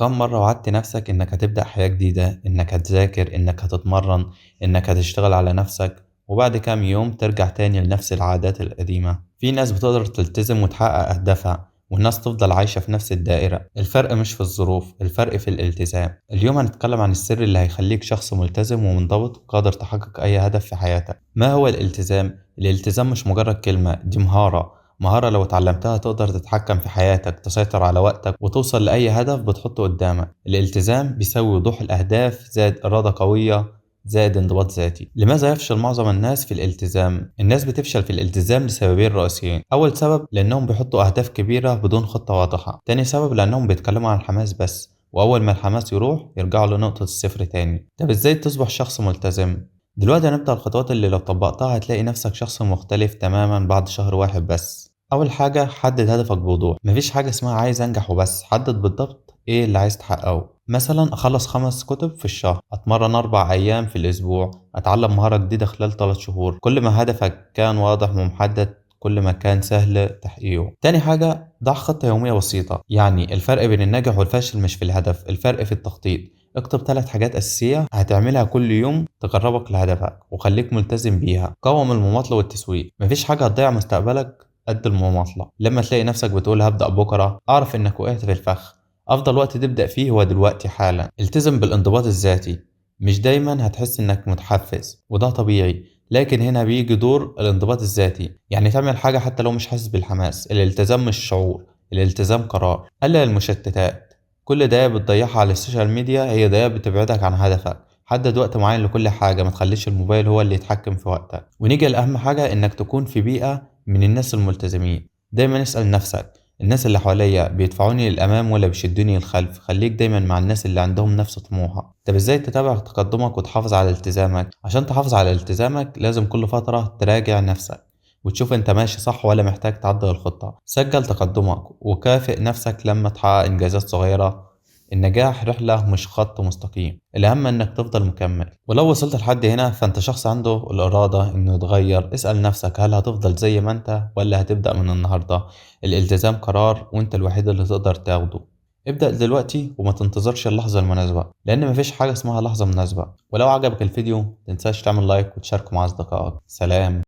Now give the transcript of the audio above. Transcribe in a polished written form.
كم مرة وعدت نفسك إنك هتبدأ حياة جديدة، إنك هتذاكر، إنك هتتمرن، إنك هتشتغل على نفسك، وبعد كام يوم ترجع تاني لنفس العادات القديمة؟ في ناس بتقدر تلتزم وتحقق أهدافها، والناس تفضل عايشة في نفس الدائرة. الفرق مش في الظروف، الفرق في الالتزام. اليوم هنتكلم عن السر اللي هيخليك شخص ملتزم ومنضبط وقادر تحقق أي هدف في حياتك. ما هو الالتزام؟ الالتزام مش مجرد كلمة، دي مهارة. مهارة لو اتعلمتها تقدر تتحكم في حياتك، تسيطر على وقتك، وتوصل لأي هدف بتحطه قدامك. الالتزام بيساوي وضوح الأهداف زائد إرادة قوية زائد انضباط ذاتي. لماذا يفشل معظم الناس في الالتزام؟ الناس بتفشل في الالتزام لسببين رئيسيين. أول سبب لأنهم بيحطوا أهداف كبيرة بدون خطة واضحة. تاني سبب لأنهم بيتكلموا عن الحماس بس، وأول ما الحماس يروح يرجعوا لنقطة الصفر تاني. طب إزاي تصبح شخص ملتزم؟ دلوقتي هنبدأ الخطوات اللي لو طبقتها هتلاقي نفسك شخص مختلف تماما بعد شهر واحد بس. أول حاجة، حدد هدفك بوضوح. مفيش حاجة اسمها عايز أنجح وبس، حدد بالضبط إيه اللي عايز تحققه. مثلا أخلص 5 كتب في الشهر، أتمرن 4 أيام في الأسبوع، أتعلم مهارة جديدة خلال 3 شهور. كل ما هدفك كان واضح ومحدد كل ما كان سهل تحقيقه. تاني حاجة، ضع خطة يومية بسيطة. يعني الفرق بين الناجح والفاشل مش في الهدف، الفرق في التخطيط. اكتب 3 حاجات أساسية هتعملها كل يوم تقربك لهدفك وخليك ملتزم بيها. قاوم المماطلة والتسويق. مفيش حاجة هتضيع مستقبلك قد المماطلة. لما تلاقي نفسك بتقول هبدأ بكرة، اعرف انك وقعت في الفخ. افضل وقت تبدأ فيه هو دلوقتي حالا. التزم بالانضباط الذاتي. مش دايما هتحس انك متحفز وده طبيعي، لكن هنا بيجي دور الانضباط الذاتي. يعني تعمل حاجة حتى لو مش حاسس بالحماس. الالتزام مش شعور، الالتزام قرار. قلل المشتتات. كل دقيقة بتضيعها على ال social media هي دقيقة بتبعدك عن هدفك. حدد وقت معين لكل حاجة، ما تخليش الموبايل هو اللي يتحكم في وقتك. ونيجي لأهم حاجة، انك تكون في بيئة من الناس الملتزمين. دايما اسأل نفسك، الناس اللي حواليا بيدفعوني للأمام ولا بيشدوني للخلف؟ خليك دايما مع الناس اللي عندهم نفس طموحك. طب ازاي تتابع تقدمك وتحافظ على التزامك؟ عشان تحافظ على التزامك لازم كل فترة تراجع نفسك وتشوف انت ماشي صح ولا محتاج تعدل الخطة. سجل تقدمك وكافئ نفسك لما تحقق إنجازات صغيرة. النجاح رحلة مش خط مستقيم، الأهم إنك تفضل مكمل. ولو وصلت لحد هنا فأنت شخص عنده الإرادة إنه يتغير. اسأل نفسك، هل هتفضل زي ما أنت ولا هتبدأ من النهاردة؟ الالتزام قرار وأنت الوحيد اللي تقدر تاخده. ابدأ دلوقتي وما تنتظرش اللحظة المناسبة، لأن مفيش حاجة اسمها لحظة مناسبة. ولو عجبك الفيديو متنساش تعمل لايك وتشاركه مع أصدقائك. سلام.